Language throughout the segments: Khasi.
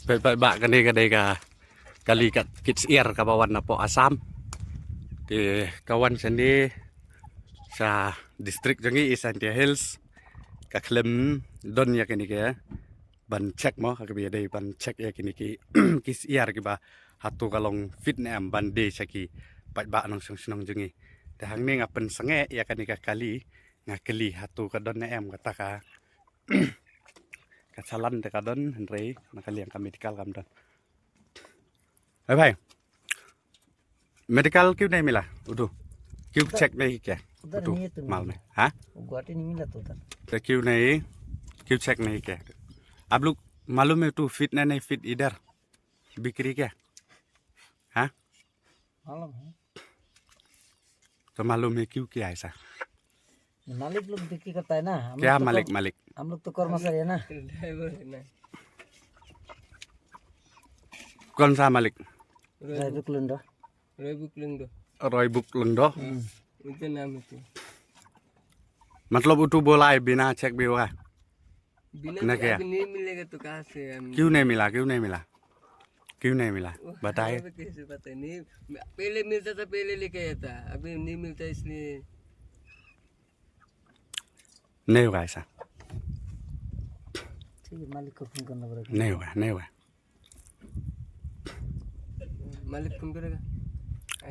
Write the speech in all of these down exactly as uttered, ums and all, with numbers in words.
Peit paidbah, kane ka dei ka kali ka kit syiar kaba wan napoh Assam. Te ka wan shane sha district jong ngi East Jaintia Hills. Ka khlem don ïa kine ki ban check mo, ha kaba ïadei ban check ïa kine ki ki syiar kiba hato ka long fit ne em ban die sha ki paidbah nongshong shnong jong ngi. Te hangne nga pynsangeh ïa kane ka kali, nga kylli hato ka don ne em kata ka ka challan te ka don, hynrei na ka liang ka medical kam don. Hey bhai, medical क्यों नहीं मिला? उठो, क्यों check नहीं किया? उधर उठो, नहीं है तो माल में, हाँ? वो गुवाहाटी नहीं मिला तो उधर। तो क्यों नहीं, क्यों check नहीं किया? आप लोग मालूम है तो fit ना नहीं fit इधर बिक्री क्या? हाँ? मालूम है। तो मालूम है क्यों किया ऐसा? मालिक लोग बिक्री करता है ना, हम क्या लोग तो मालिक, कर- मालिक? हम लोग तो कर्मचारी है ना। ड्राइवर है ना। कौन सा मालिक? रोहिबुक लुंडो। रोहिबुक लुंडो। रोहिबुक लुंडो। हम्म। उनका नाम है तो। मतलब उठो बोला है बिना check भी हुआ? बिना ना क्या? अभी नहीं मिलेगा तो कहाँ से हम क्यों नहीं मिला, क्यों नहीं मिला, क्यों नहीं मिला? वो बताइए। हमें कैसे पता है? नहीं, पहले मिलता था, पहले लेके आया था, अभी नहीं मिलता इसलिए। नहीं होगा ऐसा। ठीक है, मालिक को फोन करना पड़ेगा। नहीं होगा, नहीं होगा। मालिक फोन करेगा।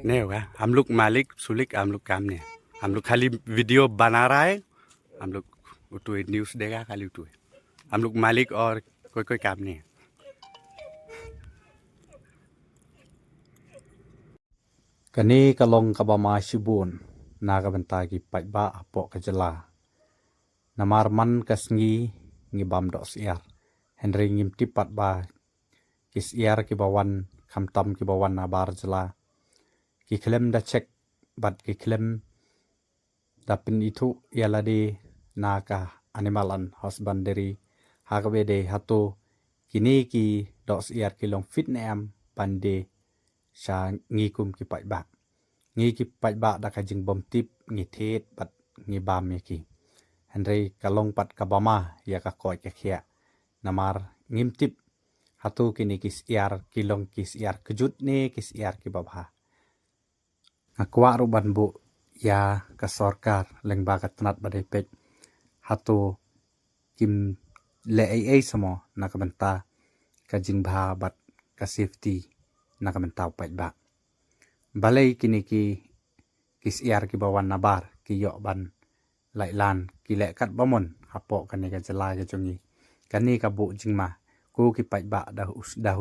नहीं होगा। हम लोग मालिक सुलिक हम लोग काम नहीं है। हम लोग खाली वीडियो बना रहा है। हम लोग उठो ही न्यूज़ देगा, खाली उठो ही। हम लोग मालिक और कोई कोई काम नहीं है। Kane ka long kaba ma shibun na ka bynta ki paidbah hapoh ka jylla. Namar man ka sngi ngi bam doh syiar, hynrei ngim tip pat ba ki syiar kiba wan, khamtam kiba wan na bar jylla, ki khlem da check bad ki khlem da pynithuh ïa lade na ka animal and husbandry, ha kaba dei hato kine ki doh syiar ki long fit ne em ban die sha ngi kum ki paidbah. Ngi ki paidbah da ka jingbym tip ngi thied bad ngi bam ïa ki. Hynrei ka long pat kaba ma ïa ka koit ka khiah. Namar ngim tip hato kine ki syiar ki long ki syiar kjut ne ki syiar kiba bha. Nga kwah ruh ban buh ïa ka sorkar lyngba ka tnat ba dei peit, hato kim leh ei ei samo na ka bynta ka jingbha bad ka safety na ka bynta u paidbah. Balei kine ki ki syiar kiba wan na bar ki ïoh ban lait lan, ki leh kat ba mon hapoh kane ka jylla ka jong ngi? Kane ka buh jingma, ko ki paidbah da us- da